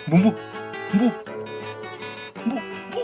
Mbu mbu mbu mbu.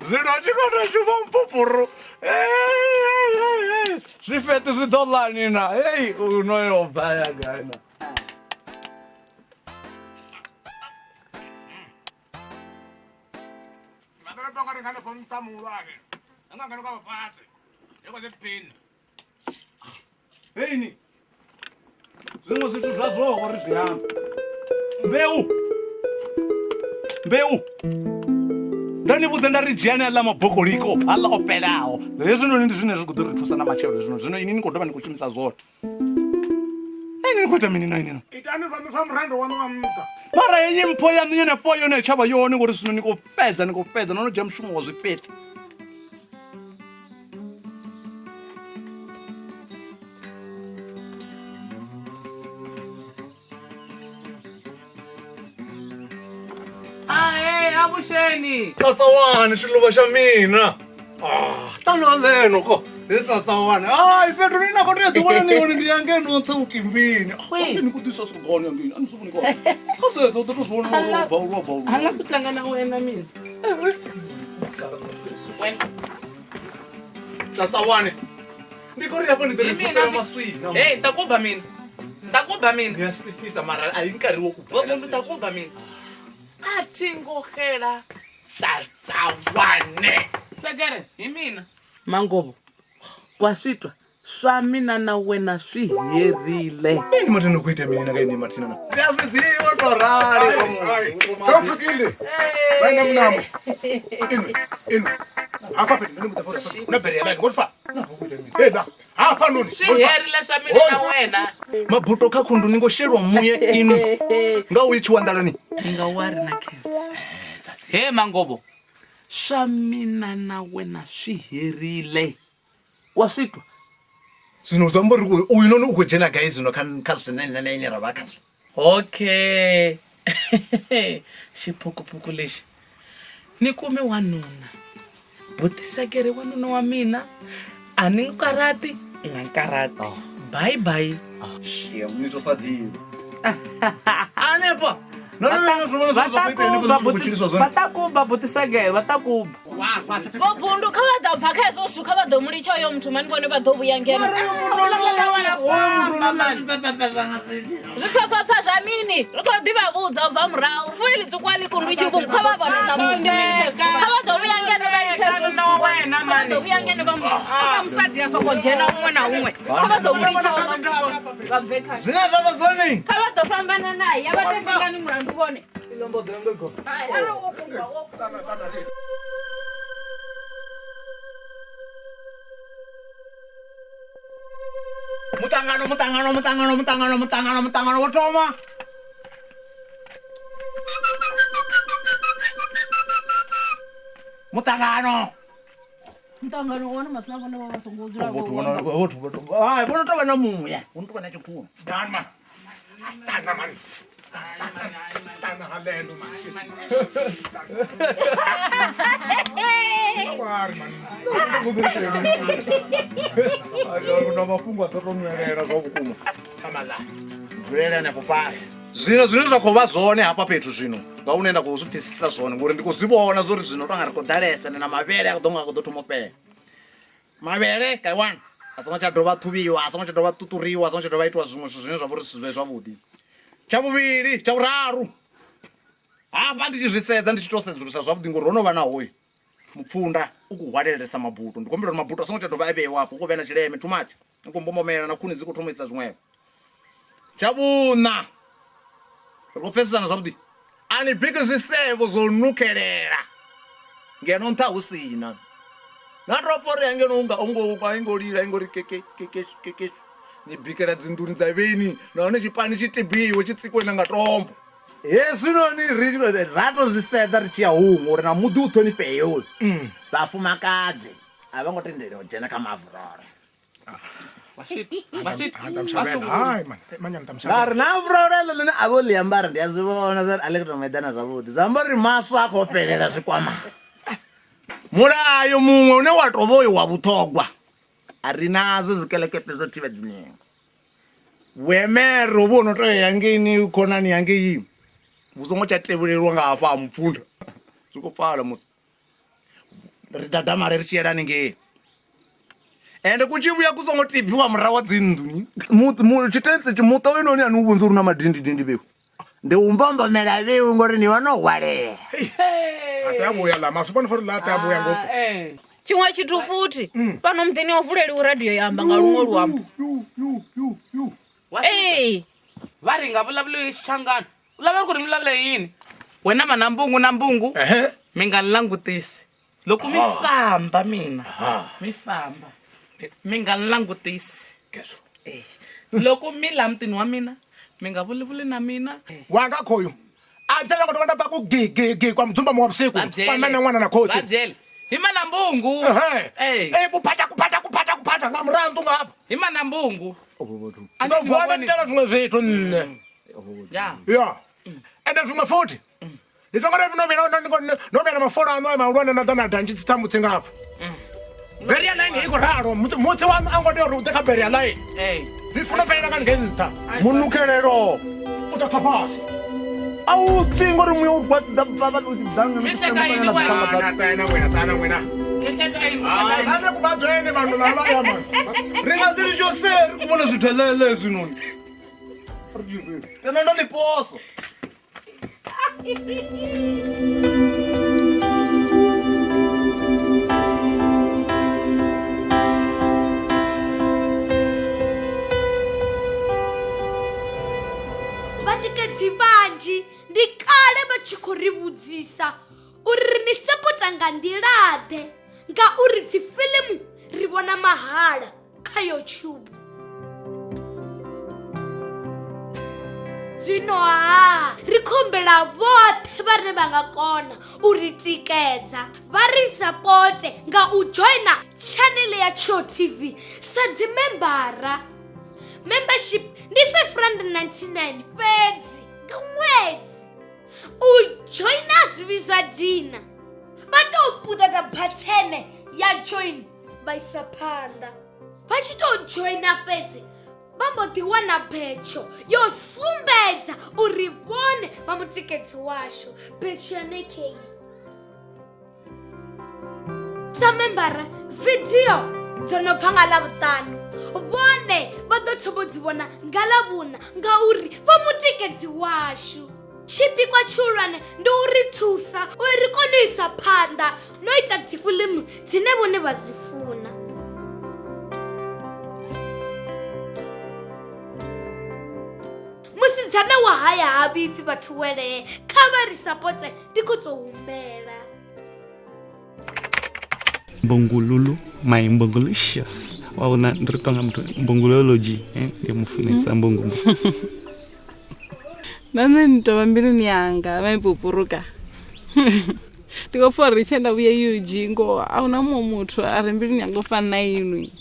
Zwino tshi khou tou shuma mupfupfuru zwifheṱi zwi ḓo ḽani na hei uno yo bva ya gai na. Heini zwiṅwe zwithu zwa zwoho ri zwi amba mbeu mbeu ndo ni vhudza nda ri dzhiani aḽa mabokoliko aḽa o fhelaho hezwinoni ndi zwine zwi khou ḓo ri thusa na matshelo zwino zwino ini ni khou dovha ni khou shumisa zwone ini ni khou ita mini na ini na itani zwaṋu zwa murando waṋu wa nṱha mara heyi mpho yaṋu yone fo yone tshavha yone ngori zwino ni khou fhedza ni khou fhedza no no dzhia mushumo wa zwifheṱi. Ahee, avuxeni. Tsatsawani xiluva xa mina. Ah, tano haleno ko. Hi tsatsawani. Hayi fethu ni na ko ri ḓi ni yone ndi yange no ntha ukimbini. Kwihi? Ni ku ḓisa sogoni yange a ni swi voni kona. Kha sedza u ḓo to zwi vhona uri ba u ba u. A la ku tlanga na wena mina. Wena. Tsatsawani. Ndi ko ri hafha ni ḓo ri Hi mina vusela mi- maswina. Hey, ni ta ku ba mina. Ni ta ku ba mina. Ni ya swi twisisa mara a hi nkarhi wo ku Vo munhu ta ku ba mina. A thi ngo xela tsatsawane. Sekere hi mina. Mangovo, wa swi twa swa mina na wena swi herile. Ini mathina ku ita mini na ka ini mathina na. Ndi a zwi ḓivha to rali. Sewufikile wena mnamo inwe inwe hafha fhethu ndine vhudza uri hu na bere ya line ngori fa heiḽa hafha noni Swi herile swa mina na wena. Mabuto kha khundu ni ngo shelwa muye inwi nga u itshiwa nḓalani. Ni nga wari na cancer. He Mangovo, swa mina na wena swi herile. Wa swi twa? Zwino zwi amba uri uyu noni u khou dzhena gai zwino kha kha zwine nṋe na ine ra vha khazwo. Okay. Xiphukuphuku lexi ni kume wanuna. Butisekere wanuna wa mina a ni n'wi karhati u nga ni karhati. Bye bye. Shame ni to sa ḓivhi. Hanefha. Va ta ku ba butisage va ta ku vho bundu kha vha ḓo bva kha hezwo zwithu kha vha ḓo mulitsha uyo muthu mani vhone vha ḓo vhuya ngeno zwi pfapfapfa zwa mini ri khou ḓi vha vhudza u bva murahu fuwi ḽitswuku a ḽi kundwi tshivhungu kha vha vhone ṋamusi ndi mini kha vha ḓo vhuya ngeno vha litsha hezwo zwithu vha ḓo vhuya ngeno vha na musadzi a soko dzhena huṅwe na huṅwe kha vha ḓo mulitsha uyo muthu vha bve kha zwine zwa vha zwone kha vha ḓo fhambana naye a vha tendingani mulandu vhone Muṱangano muṱangano muṱangano muṱangano muṱangano muṱangano wo thoma. Muṱangano. Muṱangano wone masina vhone vha vha songo dzula vho vho. Hai vho no tou vha na muya, vho no tou vha na tshikhuwa. Dan man. Tana man. Tana halendo man. Wari man. Ai ndo mafhungo a ḓo to nwelela zwa vhukuma. Thamala. Dzulela hanefho fhasi. Zwino zwine zwa khou vha zwone hafha fhethu zwino nga hune nda khou zwi pfesesa zwone ngori ndi khou zwi vhona zwori zwino tonga ri khou ḓalesa na mavhele a ḓo nga a khou ḓo thoma u fhela. Mavhele kai one a songo tsha dovha ṱhuvhiwa, a songo tsha dovha ṱuṱuriwa, a songo tsha dovha itiwa zwiṅwe zwithu zwine zwa vha uri zwi vhe zwavhuḓi. Tsha vhuvhili, tsha vhuraru hafha ndi tshi zwi sedza ndi tshi tou sedzulusa zwavhuḓi ngori ho no vha na hoyu mupfunda u khou hwalelesa mabuto. Ndi khou humbela uri mabuto a songo tsha dovha a vheiwa hafho, hu khou vha na tshileme too much, u khou mbombomela na khuni dzi khou thoma u ita zwiṅwevho. Tsha vhuṋa ri khou pfesesana zwavhuḓi, a ni biki zwisevho zwo nukhelela ngeno nṱha hu sina na tou pfa uri hangeno unga ungo lila ingo ri keke keke keke ni bikela dzinḓuni dza vheni nahone tshipani tshi tibiwe tshi tsikwe na nga tombo. Hezwinoni ri ra to zwi sedza ri tshi ya huṅwe uri na muḓi u ṱhonifhee uyu. Vhafumakadzi a vho ngo tendeliwa u dzhena kha mavurole. Ngauri na vurole ḽo ḽine a vho ḽi ambara ndi a zwi vhona zwa uri a ḽi khou tou eḓana zwavhuḓi, zwi amba uri maswa a khou fhelela zwikwama. Mulayo muṅwe une wa tou vha uyu wa vhuṱhogwa a ri nazwo zwikelekepe zwo thivha dzinengo. Vhuemere hovhu ho no tou ya ngeini khonani yangei vhu songo tsha tevheleliwa nga hafha ha mupfunda zwi khou pfala musi ri dadamale ri tshi yela haningei. Ende ku tshi vhuya ku songo tibiwa murahu wa dzinnḓu ni tshitentsi muṱa hoyunoni a ni u vhonzi uri u na madindidindi vheu ndi u mbombomela vheu ngori ni vha no hwalela. A tea vhuya ḽa maswi vhona uri ḽa tea vhuya ngopfu. Tshiṅwe tshithu futhi fhano muḓini o vuleliwa radio ya amba nga luṅwe luambo. Ee. Va ri nga vulavuli Xichangani. U lava ku ri mi vulavula yini? Wena mana mbungu na mbungu mi nga ni langutisi. Loko mi famba mina mi famba mi nga ni langutisi. Loko mi la mutini wa mina mi nga vulavuli na mina. Wanga khoyu a tlhela ngo tovha nda bva ku gi gi gi kwa mudzumbamo wa vhusiku kwa nṋe na ṅwana na khotsi. Va byele hi mana mbungu. Eh ku phata ku phata ku phata ku phata nga murandu nga hafha. Hi mana mbungu. Ndo vuwa nda itela zwiṅwe zwithu nṋe. Ya. Ya. Ende zwiṅwe futhi ni songo no vhuya no vhuya na mafola aṋu a mahulwane na ḓa na danzhi dzithamutsi nga hafha. Beria line i khou ralo mutsi waṋu a ngo tea uri u ḓe kha beria line. Zwi funa fhelela nga ngei nṱha. Munukhelelo u ḓo pfa fhasi. A u pfi ngori muya u bva vha ḓo dzanga Mi hleka yini wena? Na tana wena tana wena. Mi hleka yini? Vha ku badweni vanhu lava ya man. Ri nga si litsho seri ku vhona zwithu elele hezwinoni. Tenda ndo ḽi poso. Vhatikedzi vhanzhi ndi kale vha tshi khou ri vhudzisa uri ri ni sapota nga nḓila-ḓe ngauri dzi fiḽimu ri vhona mahala kha YouTube. Zwino ha ri khou humbela vhoṱhe vhane vha nga kona u ri tikedza vha ri sapote nga u dzhoina tshanele ya Tsho TV sa dzimembara. Membership ndi 599 fhedzi nga ṅwedzi. U dzhoina zwi vhidzwa dina, vha tou puṱedza bathene ya join vha isa phanḓa. Vha tshi tou dzhoina fhedzi Vha mbo ḓi wana betsho yo sumbedza uri vhone vha mutikedzi washu. Betsho yone kei. Sa membara vidio dzo no bva nga Ḽavhuṱanu vhone vha ḓo thoma u dzi vhona nga Ḽavhuṋa ngauri vha mutikedzi washu. Tshipikwa tshihulwane ndi u ri thusa uri ri kone u isa phanḓa no ita dzifiḽimu dzine vhone vha dzi funa. Musidzana wa haya ha vhifhi vhathu welee kha vha ri sapote ndi khou tou humbela. Mbongululu my mbongolicious wa vhona ndi ri tonga muthu mbongolology eh, ndi mufunesa mbongo Na nṋe ni tovha mbiluni yanga vha ipupuruka ndi khou pfa uri tshe nda vhuya UG ngoho a huna muṅwe muthu a re mbiluni yanga u fana na inwi